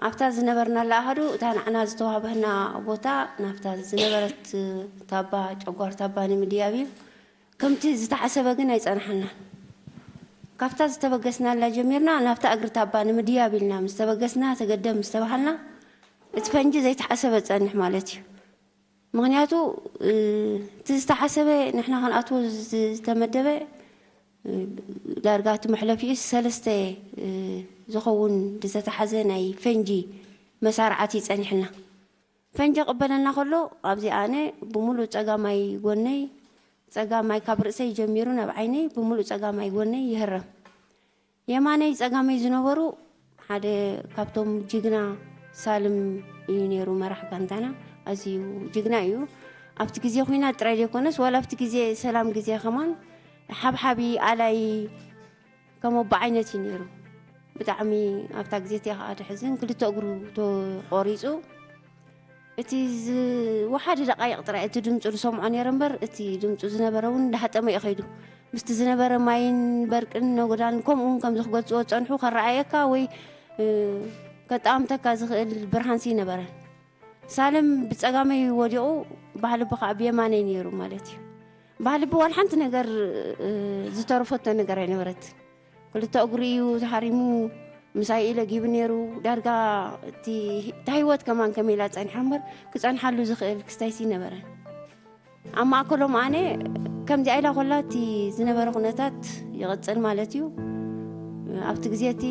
ኣብታ ዝነበርናላ ኣሃዱ እታ ንዓና ዝተዋህበና ቦታ ናብታ ዝነበረት ታባ ጨጓር ታባ ንምድያብ እዩ። ከምቲ ዝተሓሰበ ግን ኣይጸንሓናን። ካብታ ዝተበገስናላ ጀሚርና ናብታ እግሪ ታባ ንምድያብ ኢልና ምስ ተበገስና፣ ተገደም ምስ ተባሃልና፣ እቲ ፈንጂ ዘይተሓሰበ ጸንሕ ማለት እዩ። ምኽንያቱ እቲ ዝተሓሰበ ንሕና ክንኣትዎ ዝተመደበ ዳርጋ እቲ መሕለፊኡ ሰለስተ ዝኸውን ዝተተሓዘ ናይ ፈንጂ መሳርዓት እዩ ጸኒሕና። ፈንጂ ክቕበለና ከሎ ኣብዚ ኣነ ብምሉእ ጸጋማይ ጎነይ፣ ጸጋማይ ካብ ርእሰይ ጀሚሩ ናብ ዓይነይ ብምሉእ ጸጋማይ ጎነይ ይህረም። የማነይ ጸጋመይ ዝነበሩ ሓደ ካብቶም ጅግና ሳልም እዩ ነይሩ፣ መራሕ ጋንታና። ኣዝዩ ጅግና እዩ። ኣብቲ ግዜ ኹናት ጥራይ ዘይኮነስ፣ ዋላ ኣብቲ ግዜ ሰላም ግዜ ከማን ሓብሓቢ ኣላይ ከም ኣቦ ዓይነት እዩ ነይሩ። ብጣዕሚ ኣብታ ግዜ እቲኣ ከዓ ተሕዝን፣ ክልተ እግሩ ተቆሪጹ። እቲ ዝወሓደ ደቃይቕ ጥራይ እቲ ድምፁ ዝሰምዖ ነይረ እምበር፣ እቲ ድምፁ ዝነበረ እውን እንዳሃጠመ እዩ ከይዱ። ምስቲ ዝነበረ ማይን በርቅን ነጎዳን ከምኡ እውን ከምዚ ክገልፅዎ ዝፀንሑ ከረኣየካ ወይ፣ እ፣ ከጠኣምተካ ዝኽእል ብርሃንሲ ነበረን። ሳልም ብፀጋመይ ወዲቑ፣ ባህልቢ ከዓ ብየማነይ ነይሩ ማለት እዩ። ባህልቢ ዋላ ሓንቲ ነገር፣ እ፣ ዝተረፈቶ ነገር ኣይነበረት። ክልተ እግሩ እዩ ተሃሪሙ፣ ምሳይ ኢለ ጊቡ ነይሩ። ዳርጋ እቲ፣ እታ ህይወት ከማን ከመይ ኢላ ጸኒሓ እምበር፣ ክጸንሓሉ ዝኽእል ክስታይሲ ነበረ። ኣብ ማእከሎም ኣነ ከምዚኣ ኢላ ኮላ እቲ ዝነበረ ኩነታት ይቕጽል ማለት እዩ። ኣብቲ ግዜ እቲ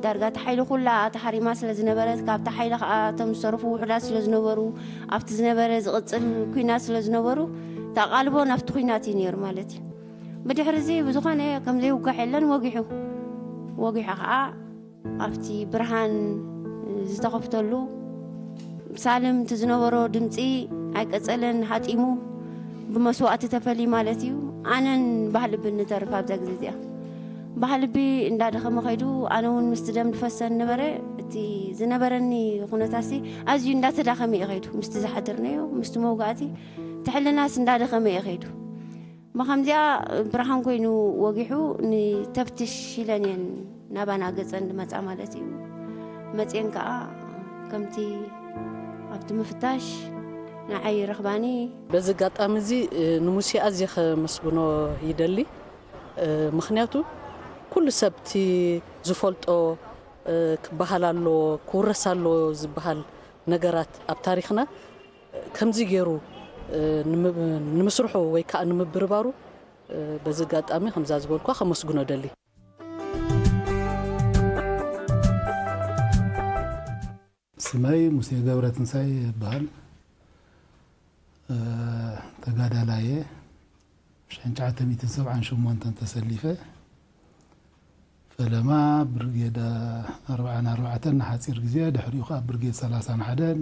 ዳርጋ እቲ ሓይሊ ኩላ ተሃሪማ ስለ ዝነበረት፣ ካብቲ ሓይሊ ከኣ እቶም ዝተረፉ ውሑዳት ስለ ዝነበሩ፣ ኣብቲ ዝነበረ ዝቕጽል ኲናት ስለ ዝነበሩ፣ ተቓልቦ ናብቲ ኲናት እዩ ነይሩ ማለት እዩ። ብድሕሪ እዚ ብዝኾነ ከም ዘይውጋሕ የለን፣ ወጊሑ። ወጊሑ ከኣ ኣብቲ ብርሃን ዝተኸፍተሉ ሳልም እቲ ዝነበሮ ድምፂ ኣይቀጸለን፣ ሃጢሙ ብመስዋእቲ ተፈልዩ ማለት እዩ። ኣነን ባህልብን ንተርፍ ኣብዛ ግዜ እዚኣ። ባህልቢ እንዳደኸመ ከይዱ፣ ኣነ እውን ምስቲ ደም ዝፈሰን ነበረ። እቲ ዝነበረኒ ኩነታሲ ኣዝዩ እንዳተዳኸመ እዩ ከይዱ። ምስቲ ዝሓደርናዮ፣ ምስቲ መውጋእቲ እቲ ሕልናስ እንዳደኸመ እዩ ከይዱ። ብኸምዚኣ ብርሃን ኮይኑ ወጊሑ ንተፍትሽ ኢለን እየን ናባና ገጸን ዝመጻ ማለት እዩ። መጽየን ከኣ ከምቲ ኣብቲ ምፍታሽ ንዓይ ይረኽባኒ። በዚ ኣጋጣሚ እዚ፣ እ፣ ንሙሴ ኣዝየ ከመስግኖ ይደሊ። እ፣ ምኽንያቱ ኩሉ ሰብ እቲ ዝፈልጦ፣ እ፣ ክበሃል ኣለዎ፣ ክውረስ ኣለዎ ዝበሃል ነገራት ኣብ ታሪኽና ከምዚ ገይሩ፣ እ፣ ንምብ-፣ ንምስርሑ ወይ ከዓ ንምብርባሩ፣ እ፣ በዚ ኣጋጣሚ ከምዛ ዝበልኳ ከመስግኖ ደሊ። ስመይ ሙሴ ገብረትንሳኤ ይበሃል። እ፣ ተጋዳላይ እየ። ሸንጫዓተ ሚእትን ሰብዓን ሸሞንተን ተሰሊፈ። ፈለማ ብርጌድ ኣርብዓን ኣርባዕተን ንሓጺር ግዜ፣ ድሕሪኡ ከኣ ብርጌድ ሰላሳን ሓደን፣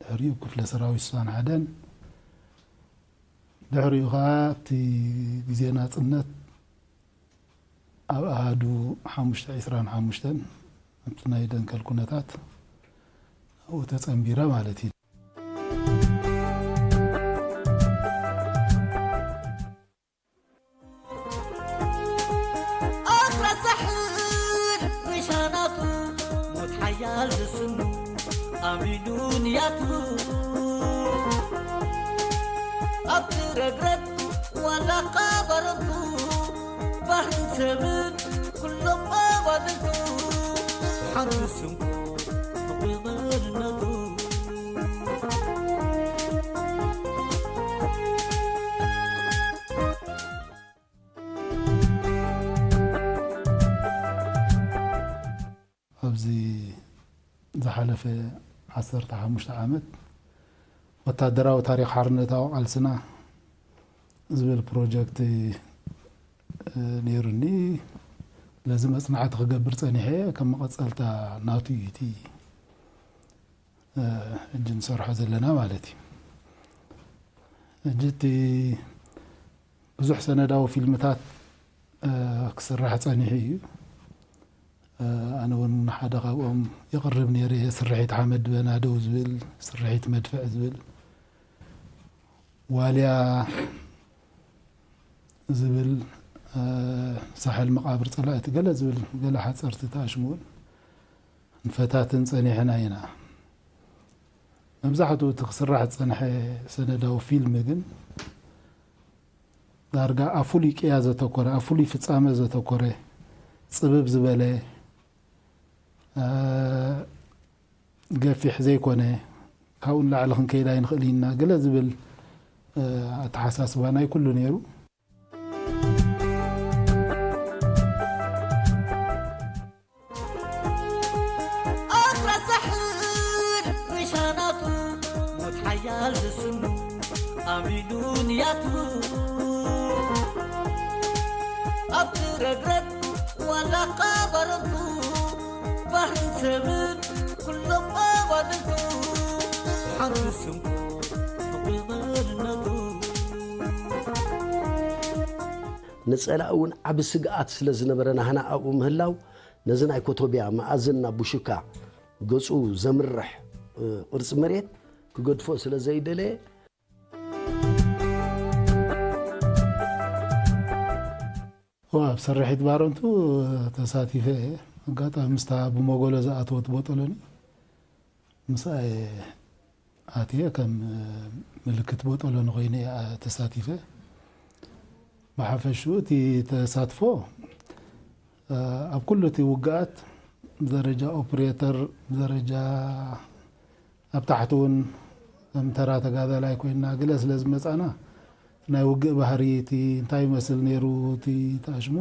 ድሕሪኡ ክፍለ ሰራዊት ስሳን ሓደን፣ ድሕሪኡ ከኣ ኣብቲ ግዜ ናጽነት ኣብ ኣሃዱ ሓሙሽተ ዒስራን ሓሙሽተን ኣብቲ ናይ ደንከል ኩነታት ኣብኡ ተጸንቢረ ማለት እዩ። ኣኽራሳሕን ብሻናቱ ሞት ሓያል ዝስኑ ኣሚኑ ንያቱ ኣብቲ ረግረግ ዋላ ቃባረቱ ባህሊ ሰብን ኩሎም ኣባልቱ ሓንቲ ስንኩ ፍቕሪ መንነቱ። ኣብዚ ዝሓለፈ ዓሰርተ ሓሙሽተ ዓመት ወታደራዊ ታሪኽ ሓርነታዊ ቃልስና ዝብል ፕሮጀክት፣ እ፣ ነይሩኒ። ስለዚ መጽናዕቲ ክገብር ጸኒሐ እየ። ከም መቐጸልታ ናቱ እዩ እቲ፣ እ፣ ሕጂ ንሰርሖ ዘለና ማለት እዩ። ሕጂ እቲ ብዙሕ ሰነዳዊ ፊልምታት፣ እ፣ ክስራሕ ጸኒሑ እዩ። እ፣ ኣነ እውን ሓደ ካብኦም የቕርብ ነይረ እየ። ስርሒት ሓመድ በናደው ዝብል፣ ስርሒት መድፍዕ ዝብል፣ ዋልያ ዝብል፣ እ፣ ሳሕል መቓብር ጸላእቲ ገለ ዝብል፣ ገለ ሓጸርቲ ተኣሽሙ እውን ንፈታትን ጸኒሕና ኢና። መብዛሕትኡ እቲ ክስራሕ ዝጸንሐ ሰነዳዊ ፊልም ግን ዳርጋ ኣብ ፍሉይ ቅያ ዘተኮረ፣ ኣብ ፍሉይ ፍጻመ ዘተኮረ፣ ጽብብ ዝበለ፣ እ፣ ገፊሕ ዘይኮነ፣ ካብኡ ንላዕሊ ክንከይድ ኣይንኽእል ኢና ገለ ዝብል፣ እ፣ ኣተሓሳስባ ናይ ኩሉ ነይሩ። ኣኽራሳሕን ብሻናቱ ሞት ሓያል ዝስኑ ኣሚኑ ንያቱ ኣብቲ ረግረግ ዋላ ቃባረቱ ባህርን ሰብን ኩሎም ኣባልቱ ሓንቲ ስሙ ፍቕሪ መንነቱ ንጸላኢ እውን ዓቢ ስግኣት ስለ ዝነበረ ናህና ኣብኡ ምህላው ነዚ ናይ ኮቶብያ መኣዝን ናብ ቡሽካ ገጹ ዘምርሕ ቅርጺ መሬት ክገድፎ ስለ ዘይደለየ ኣብ ስርሒት ባረንቱ ተሳቲፈ እየ። ኣጋጣሚ ምስታ ብመጎሎ ዝኣተወት ቦጦሎኒ ምስኣ እየ ኣትየ ከም ምልክት ቦጦሎኒ ኮይነ እየ ተሳቲፈ። ብሓፈሽኡ እቲ ተሳትፎ ኣብ ኩሉ እቲ ውግኣት ብደረጃ ኦፕሬተር ብደረጃ ኣብ ታሕቲ እውን ከም ተራ ተጋዳላይ ኮይና ገለ ስለ ዝመጻና ናይ ውግእ ባህሪ እቲ እንታይ ይመስል ነይሩ እቲ ተኣሽሙ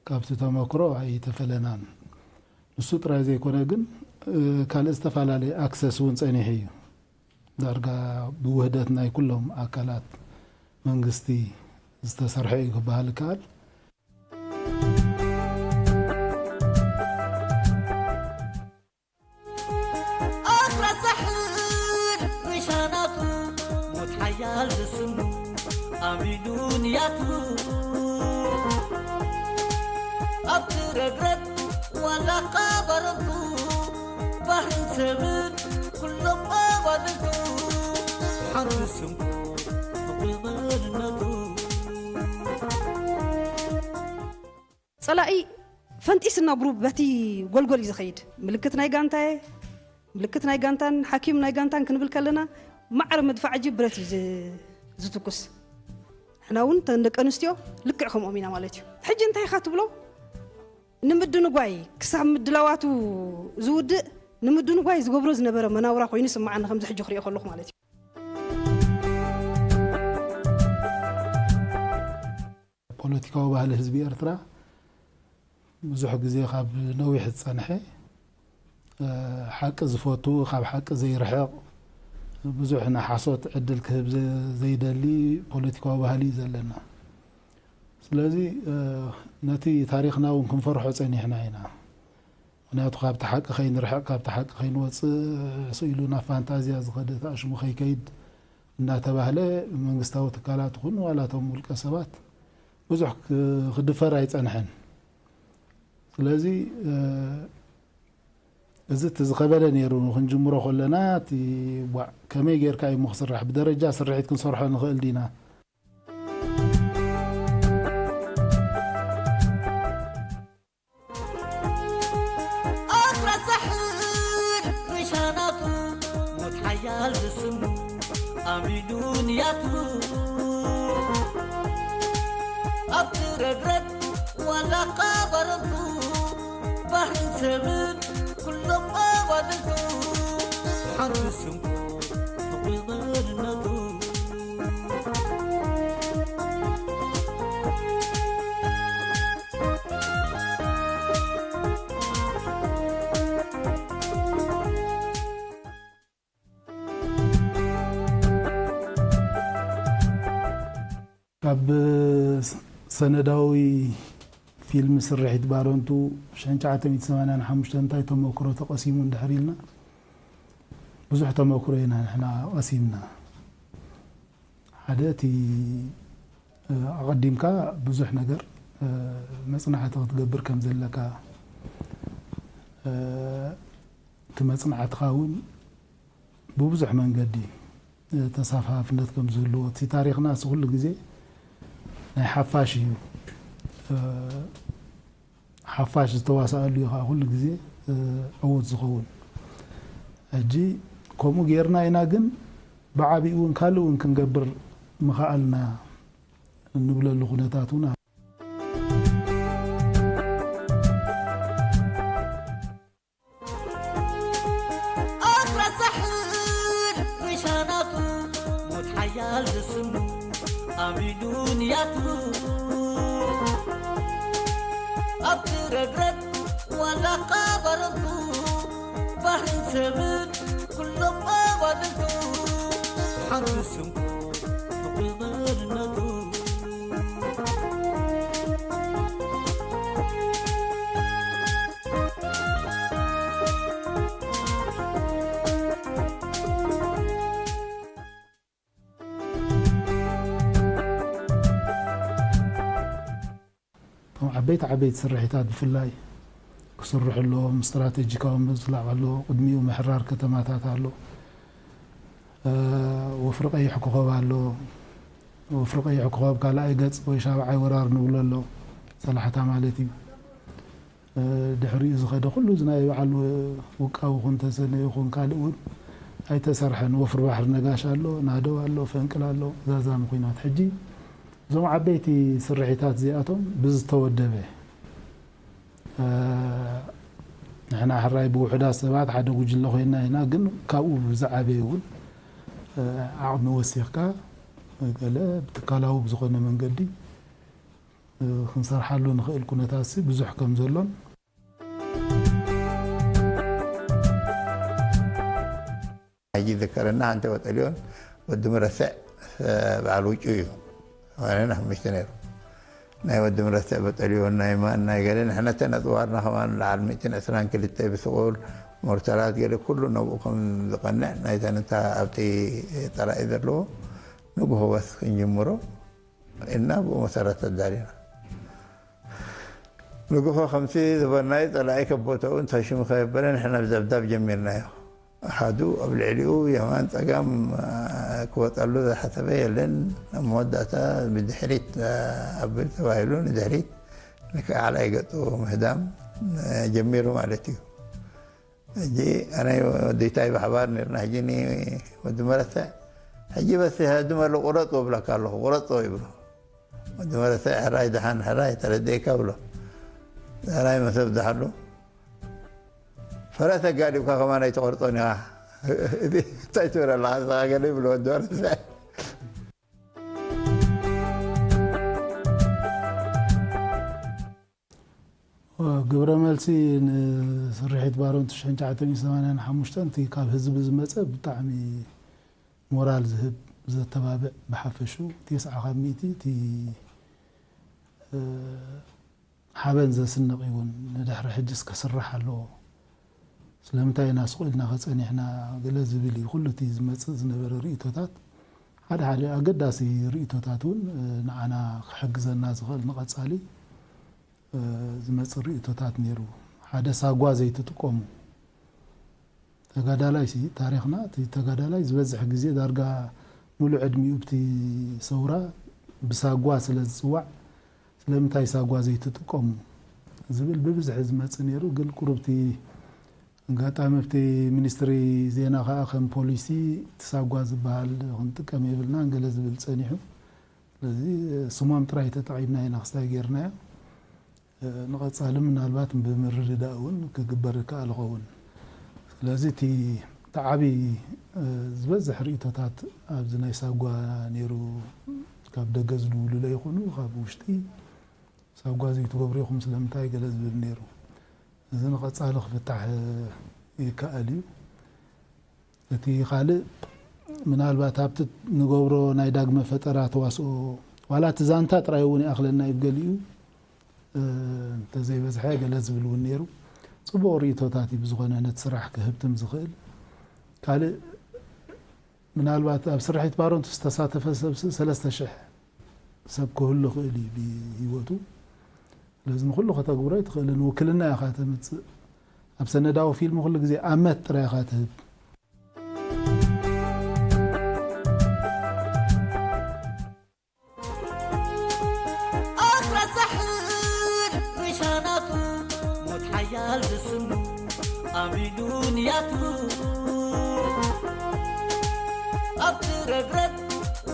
ካብቲ ተመክሮ ኣይተፈለናን። ንሱ ጥራይ ዘይኮነ ግን ካልእ ዝተፈላለየ ኣክሰስ እውን ጸኒሑ እዩ። ዳርጋ ብውህደት ናይ ኩሎም ኣካላት መንግስቲ ዝተሰርሐ እዩ ክበሃል ይከኣል። ኣኽራሳሕን ብሻናቱ ሞት ሓያል ዝስሙ ኣሚኑ ንያቱ ኣብቲ ረግረግ ዋላ ቃባረቱ ባህርን ሰብን ኩሎም ኣባልቱ ሓንቲ ስሙ ፍቕሪ መንነቱ ጸላኢ ፈንጢስ እናብሉ በቲ ጎልጎል እዩ ዝኸይድ። ምልክት ናይ ጋንታየ፣ ምልክት ናይ ጋንታን ሓኪም ናይ ጋንታን ክንብል ከለና ማዕረ መድፋዕ እጂ ብረት እዩ ዝ- ዝትኩስ። ንሕና እውን ተን ደቂ ኣንስትዮ ልክዕ ከምኦም ኢና ማለት እዩ። ሕጂ እንታይ ኢኻ ትብሎ? ንምድንጓይ ክሳብ ምድላዋቱ ዝውድእ ንምድንጓይ ዝገብሮ ዝነበረ መናውራ ኮይኑ ይስምዓኒ ከምዚ ሕጂ ክሪኦ ከለኹ ማለት እዩ። ፖለቲካዊ ባህሊ ህዝቢ ኤርትራ ብዙሕ ግዜ ካብ ነዊሕ ዝጸንሐ ሓቂ ዝፈቱ ካብ ሓቂ ዘይርሕቕ ብዙሕ ንሓሶት ዕድል ክህብ ዘይደሊ ፖለቲካዊ ባህሊ እዩ ዘለና። ስለዚ ነቲ ታሪኽና እውን ክንፈርሖ ጸኒሕና ኢና። ምክንያቱ ካብቲ ሓቂ ከይንርሕቕ ካብቲ ሓቂ ከይንወፅእ ስኢሉ ናብ ፋንታዝያ ዝኸደ ተኣሽሙ ከይከይድ እናተባህለ መንግስታዊ ትካላት ይኹን ዋላ እቶም ውልቀ ሰባት ብዙሕ ክድፈር ኣይፀንሐን። ስለዚ እዚ እቲ ዝኸበደ ነይሩ። ክንጅምሮ ከለና እቲ ቧዕ ከመይ ጌርካ እዩ ክስራሕ ብደረጃ ስርሒት ክንሰርሖ ንኽእል ዲና? ኣኽራሳሕን ብሻናቱ ሞት ሓያል ዝስሙ ኣሚኑ ንያቱ ኣብቲ ረግረግ ዋላ ቃባረቱ ባህርን ሰብን ኩሎም ኣባልቱ ሓንቲ ስሙ ፍቕሪ መንነቱ ካብ ሰነዳዊ ፊልም ስርሒት ባረንቱ ሽሕን ትሽዓተ ሚእትን ሰማንያን ሓሙሽተን እንታይ ተመክሮ ተቐሲሙ እንድሕር ኢልና ብዙሕ ተመክሮ ኢና ንሕና ቀሲምና። ሓደ እቲ ኣቐዲምካ ብዙሕ ነገር መፅናዕቲ ክትገብር ከም ዘለካ እቲ መፅናዕትኻ እውን ብብዙሕ መንገዲ ተሳፋፍነት ከም ዝህልዎ እቲ ታሪኽና ሲ ኩሉ ግዜ ናይ ሓፋሽ እዩ። ሓፋሽ ዝተዋሳኣሉ እዩ ከዓ ኩሉ ግዜ ዕውት ዝኸውን። ሕጂ ከምኡ ጌርና ኢና፣ ግን ብዓቢኡ እውን ካልእ እውን ክንገብር ምኸኣልና እንብለሉ ኩነታት እውን ኣክረሳሕን ሪሻናቱ ሞት ሓያል ዝስሙ ኣሚኑ ንያቱ ኣብቲ ረግረግ ዋላ ቃባረቱ ባህርን ሰብን ኩሎም ኣባልቱ ሓንቲ ስንኩ ፍቕሪ መንነቱ እቶም ዓበይቲ ዓበይቲ ስርሒታት ብፍላይ ክስርሑ ኣለዎም። ስትራቴጂካዊ ምዝላቕ ኣሎ፣ ቅድሚኡ ምሕራር ከተማታት ኣሎ፣ ወፍሪ ቀይሕ ኮኸብ ኣሎ። ወፍሪ ቀይሕ ኮኸብ ካልኣይ ገፅ ወይ ሻብዓይ ወራር ንብሎ ኣሎ፣ ሰላሕታ ማለት እዩ። ድሕሪኡ ዝኸደ ኩሉ እዚ ናይ በዓል ውቃው ይኹን ተሰነ ይኹን ካልእ እውን ኣይተሰርሐን። ወፍሪ ባሕሪ ነጋሽ ኣሎ፣ ናደው ኣሎ፣ ፈንቅል ኣሎ፣ ዛዛሚ ኩናት። ሕጂ እዞም ዓበይቲ ስርሒታት እዚኣቶም ብዝተወደበ ንሕና ሕራይ ብውሑዳት ሰባት ሓደ ጉጅለ ኮይና ኢና፣ ግን ካብኡ ብዝዓበየ እውን ዓቕሚ ወሲኽካ ገለ ብትካላዊ ብዝኾነ መንገዲ ክንሰርሓሉ ንኽእል ኩነታት ሲ ብዙሕ ከም ዘሎን ሕጂ ይዝከረና ሓንቲ በጠልዮን ወዲ ምረስዕ በዓል ውጩ እዩ። ዋለና ሓሙሽተ ነይሩ። ናይ ወዲ ምረስዕ በጠልዮን ናይ ማን ናይ ገለ ንሕነተ ነፅዋርና ከማን ለዓል ሚእትን ዕስራን ክልተ ብስቑል ሞርተራት ገለ ኩሉ ነብኡ ከም ዝቐንዕ ናይተን እታ ኣብቲ ጠላኢ ዘለዎ ንግሆ ወስ ክንጅምሮ እና ብኡ መሰረት ተዳሊና ንግሆ ከምቲ ዝበልናዮ ጸላኢ ከቦተኡ እንተሽሙ ከየበለ ንሕና ብዘብዳብ ጀሚርናዮ። ኣሓዱ ኣብ ልዕሊኡ የማን ጸጋም ክወጸሉ ዝሓሰበ የለን። ኣብ መወዳእታ ብድሕሪት ኣብል ተባሂሉ ንድሕሪት ንክዓል ኣይገጹ ምህዳም ጀሚሩ ማለት እዩ። ሕጂ ኣነ ወዲታይ ብሓባር ነርና ሕጂ ወዲ መረተ ሕጂ በስ ህድም ኣሎ ቁረጽ ወብለካ ኣለኹ ቁረጽ ይብሎ ወዲ መረተ ሕራይ ደሓን ሕራይ ተረዲእካ ብሎ ሕራይ መሰብ ደሓሉ ፈረስ ኣጋዲብካ ከማን ኣይትቆርጾን ኢኻ እዚ እንታይ ትብል ኣለኻ ንስኻ ገለ ይብሎ ወዲ መረተ ግብረ መልሲ ንስርሒት ባሮን ትሽሕን ትሽዓተ ሚእትን ሰማንያን ሓሙሽተን እቲ ካብ ህዝቢ ዝመፀ ብጣዕሚ ሞራል ዝህብ ዘተባብዕ ብሓፈሹ ቴስዓ ካብ ሚእቲ እቲ ሓበን ዘስንቕ እውን ንድሕሪ ሕጅስ ክስራሕ ኣለዎ ስለምንታይ ኢና ስቕ ኢልና ከፀኒሕና ገለ ዝብል እዩ ኩሉ እቲ ዝመፅእ ዝነበረ ርእቶታት ሓደ ሓደ ኣገዳሲ ርእቶታት እውን ንዓና ክሕግዘና ዝኽእል ንቐፃሊ ዝመፅእ ርእቶታት ነይሩ ሓደ ሳጓ ዘይትጥቀሙ ተጋዳላይ ሲ ታሪኽና እቲ ተጋዳላይ ዝበዝሕ ግዜ ዳርጋ ሙሉእ ዕድሚኡ ብቲ ሰውራ ብሳጓ ስለ ዝፅዋዕ ስለምንታይ ሳጓ ዘይትጥቀሙ ዝብል ብብዝሒ ዝመፅእ ነይሩ ግን ቁሩብቲ ኣጋጣሚ ኣብቲ ሚኒስትሪ ዜና ከዓ ከም ፖሊሲ እቲ ሳጓ ዝበሃል ክንጥቀም የብልናን ገለ ዝብል ፀኒሑ ስለዚ ስሞም ጥራይ ተጠቒምና ኢና ክስታይ ጌርናዮ ንቐፃሊ ምናልባት ብምርድዳእ እውን ክግበር ይከኣል ይኸውን ስለዚ እቲ እቲ ዓብዪ ዝበዝሕ ርእቶታት ኣብዚ ናይ ሳጓ ነይሩ ካብ ደገ ዝድውሉለ ይኹኑ ካብ ውሽጢ ሳጓ እዚ ትገብሩ ኢኹም ስለምንታይ ገለ ዝብል ነይሩ እዚ ንቐፃሊ ክፍታሕ ይከኣል እዩ እቲ ካልእ ምናልባት ኣብቲ ንገብሮ ናይ ዳግመ ፈጠራ ተዋስኦ ዋላ እቲ ዛንታ ጥራይ እውን ይኣኽለና እዩ ገሊኡ እንተዘይበዝሐ ገለ ዝብል እውን ነይሩ ፅቡቕ ርእቶታት እዩ ብዝኾነ ነቲ ስራሕ ክህብትም ዝኽእል ካልእ ምናልባት ኣብ ስርሒት ባሮንቱ ዝተሳተፈ ሰብ ሰለስተ ሽሕ ሰብ ክህሉ ይኽእል እዩ ብህይወቱ ስለዚ ንኩሉ ከተግብሮ ኣይትኽእልን ውክልና ኢኻ ተምፅእ ኣብ ሰነዳዊ ፊልም ኩሉ ግዜ ኣመት ጥራይ ኢኻ ትህብ ኣክረሳሕን ሪሻናቱ ኣብ ኢዱ ንያቱ ኣብቲ ረግረግ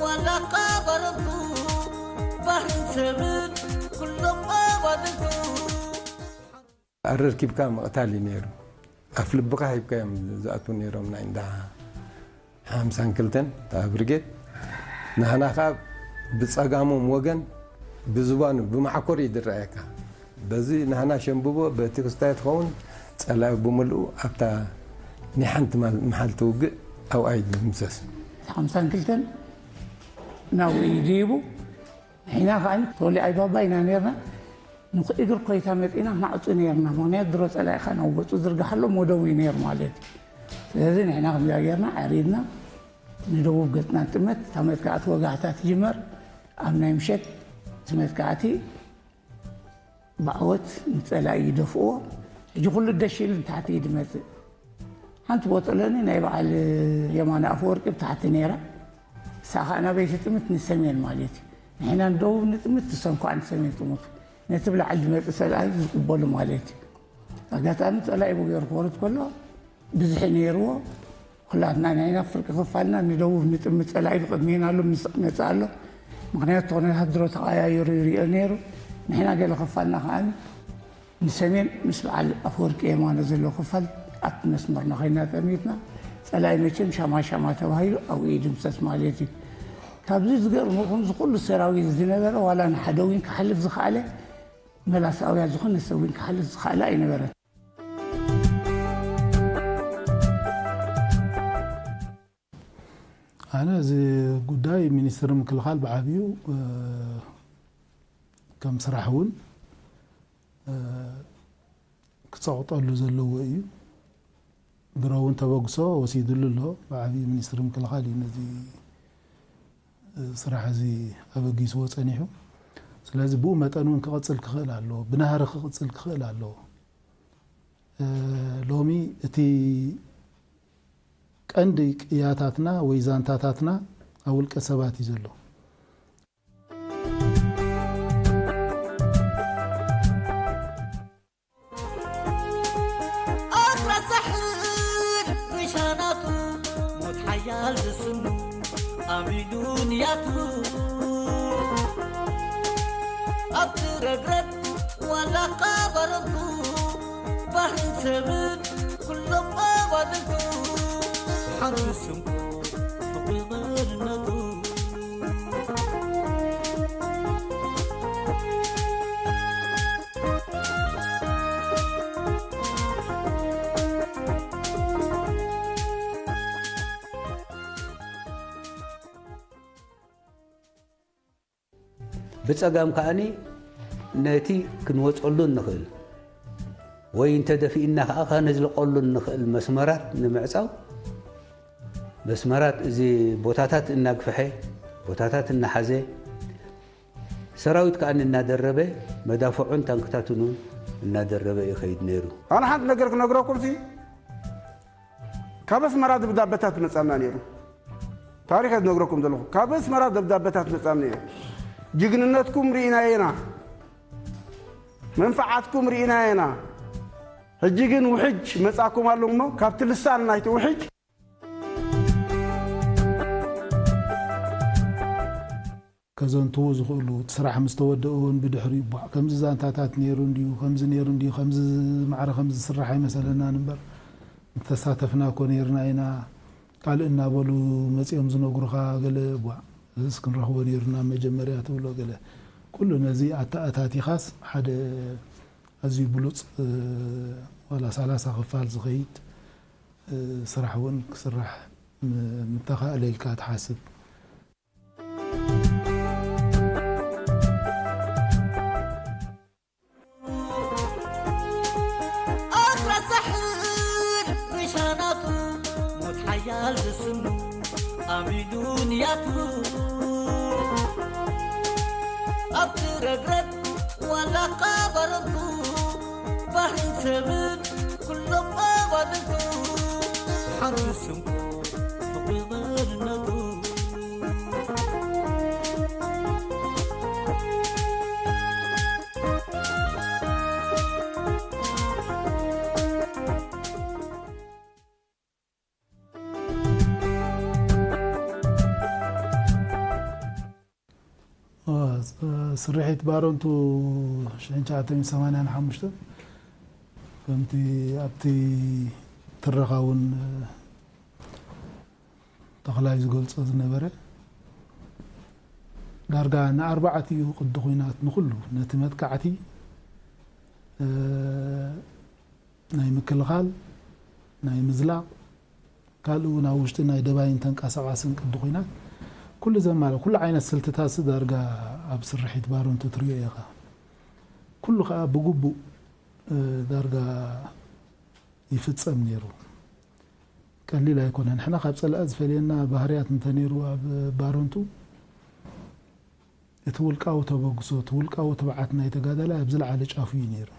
ዋላ እኳ ባረቱ ባህርን ሰብን ኩሎም ኣባድልቱ። ኣረርኪብካ ምቕታል እዩ ነይሩ። ኣፍ ልብኻ ሂብካ እዮም ዝኣትዉ ነይሮም ናይ እንዳ ሓምሳን ክልተን እታ ብርጌድ። ንሕና ኸዓ ብጸጋሞም ወገን ብዝባኑ ብማዕኮር እዩ ዝረኣየካ። በዚ ንሕና ሸምብቦ በቲ ክስታይ ትኸውን ጸላኢ ብምልኡ ኣብታ ናይ ሓንቲ ማል- መሓልቲ ውግእ ኣብኣ እዩ ዝድምሰስ። ሓምሳን ክልተን ናብኡ እዩ ድይቡ። ንሕና ኸዓ ቶሊ ኣይባባ ኢና ነርና። ንእግር ኮይታ መጺና ክነዕጹ ነርና። ምኽንያት ድሮ ጸላኢኻ ናብ ገጹ ዝርግሓሎም ወደቡ እዩ ነይሩ ማለት እዩ። ስለዚ ንሕና ከምዚኣ ጌርና ዓሪድና ንደቡብ ገጽና ንጥመት። እታ መጥቃዕቲ ወጋሕታ ትጅመር ኣብ ናይ ምሸት። እቲ መጥቃዕቲ ብዓወት ንጸላኢ ይደፍእዎ። ሕጂ ኩሉ ደሽ ኢሉ ንታሕቲ እዩ ድመጽእ። ሓንቲ ቦጠለኒ ናይ በዓል የማነ ኣፈወርቂ ብታሕቲ ነይራ። ንሳ ኸዓ ናበይ ትጥምት? ንሰሜን ማለት እዩ። ንሕና ንደቡብ ንጥምት፣ ንሶም ከዓ ንሰሜን ጥምቱ። ነቲ ብላዕሊ ዝመጽእ ጸላኢ ዝቕበሉ ማለት እዩ። ኣጋጣሚ ጸላኢ ብገይሩ ክወርድ ከሎ ብዝሒ ነይርዎ። ኩላትና ንሕና ፍርቂ ክፋልና ንደቡብ ንጥምት፣ ጸላኢ ብቕድሜና ኣሎ፣ ምስ መጽእ ኣሎ። ምኽንያቱ ኩነታት ድሮ ተቐያይሩ ይርኦ ነይሩ። ንሕና ገለ ክፋልና ከዓኒ ንሰሜን ምስ በዓል ኣፈወርቂ የማነ ዘሎ ክፋል ኣብቲ መስመርና ኮይና ጠሚትና። ጸላኢ መቸም ሻማ ሻማ ተባሂሉ ኣብኡ ይድምሰስ ማለት እዩ። ካብዚ ዝገርመኩም እዚ ኩሉ ሰራዊት ዝነበረ ዋላ ንሓደ ዊን ክሓልፍ ዝኸኣለ መላስ ኣውያ ዝኾነ ሰብ ውን ክሓልፍ ዝኸኣለ ኣይነበረን። ኣነ እዚ ጉዳይ ሚኒስትሪ ምክልኻል ብዓብዩ ከም ስራሕ እውን ክፀቕጠሉ ዘለዎ እዩ። ድሮ እውን ተበግሶ ወሲድሉ ኣሎ። ብዓብዩ ሚኒስትሪ ምክልኻል እዩ ነዚ ስራሕ እዚ ኣበጊስዎ ፀኒሑ። ስለዚ ብኡ መጠን እውን ክቕፅል ክኽእል ኣለዎ፣ ብናህሪ ክቕፅል ክኽእል ኣለዎ። ሎሚ እቲ ቀንዲ ቅያታትና ወይ ዛንታታትና ኣብ ውልቀ ሰባት እዩ ዘሎ። ኣስራ ሳሕል ብሻናቱ ሞት ሓያል ዝስኑ ኣሚኑ ንያቱ ኣብቲ ረግረግ ዋላ እኳ ባረቱ ባህርን ሰብን ኩሎም ኣባድልቱ ሓንቲ ስንኩ ፍቕሪ መንነቱ። ብጸጋም ከኣኒ ነቲ ክንወጸሉ እንኽእል ወይ እንተ ደፊእና ከኣ ከነዝልቐሉ እንኽእል መስመራት ንምዕጻው መስመራት እዚ ቦታታት እናግፍሐ ቦታታት እናሓዘ ሰራዊት ከኣ እናደረበ መዳፍዑን ታንክታትን እውን እናደረበ እዩ ከይድ ነይሩ። ኣነ ሓንቲ ነገር ክነግረኩም ሲ ካብ ኣስመራ ደብዳበታት መጻና ነይሩ። ታሪኽ ዝነግረኩም ዘለኹ ካብ ኣስመራ ደብዳበታት መጻና ነይሩ። ጅግንነትኩም ርኢናየና፣ መንፈዓትኩም ርኢናየና። ሕጂ ግን ውሕጅ መጻኩም ኣሎ እሞ ካብቲ ልሳን ናይቲ ውሕጅ ከዘንትዉ ዝኽእሉ፣ እቲ ስራሕ ምስ ተወደአ እውን ብድሕሪኡ፣ "ቧዕ፣ ከምዚ ዛንታታት ነይሩ እንድዩ፣ ከምዚ ነይሩ እንድዩ፣ ከምዚ ማዕረ ከምዚ ዝስራሕ ኣይመሰለናን እምበር፣ ምተሳተፍና እኮ ነይርና ኢና፣ ካልእ እናበሉ መጺኦም ዝነግሩኻ፣ ገለ፣ ቧዕ፣ እዝስ ክንረኽቦ ነይሩና መጀመርያ" ትብሎ፣ ገለ። ኩሉ ነዚ ኣተኣታቲኻስ ሓደ ኣዝዩ ብሉጽ፣ እ፣ ዋላ ሰላሳ ክፋል ዝኸይድ፣ እ፣ ስራሕ እውን ክስራሕ ም-፣ ምተኻእለ ኢልካ ትሓስብ። ኣስራ ሳሕል ብሻናቱ ሞት ሓያል ዝስኑ ኣሚኑ ንያቱ ኣብቲ ረግረግ ዋላ እኳ ባረቱ ባህርን ሰብን ኩሎም ኣባድልቱ ሓንቲ ስንኩ ፍቕሪ መንነቱ። ስርሒት ባረንቱ ሽሕን ትሽዓተ ሚእትን ሰማንያን ሓሙሽተን ከምቲ ኣብቲ ትረኻ እውን ተኽላይ ዝገልጾ ዝነበረ፣ ዳርጋ ንኣርባዕቲኡ ቅዲ ኹናት ንኹሉ፣ ነቲ መጥቃዕቲ፣ እ፣ ናይ ምክልኻል፣ ናይ ምዝላቕ፣ ካልእ እውን ኣብ ውሽጢ ናይ ደባይን ተንቀሳቓስን ቅዲ ኹናት፣ ኩሉ ዘማለ፣ ኩሉ ዓይነት ስልትታት ዳርጋ ኣብ ስርሒት ባረንቱ ትሪኦ ኢኻ። ኩሉ ኸኣ ብግቡእ፣ እ፣ ዳርጋ ይፍጸም ነይሩ። ቀሊል ኣይኮነን። ንሕና ካብ ጸላኢ ዝፈልየና ባህርያት እንተነይሩ ኣብ ባረንቱ፣ እቲ ውልቃዊ ተበግሶ፣ እቲ ውልቃዊ ትብዓት ናይ ተጋዳላይ ኣብ ዝለዓለ ጫፉ እዩ ነይሩ።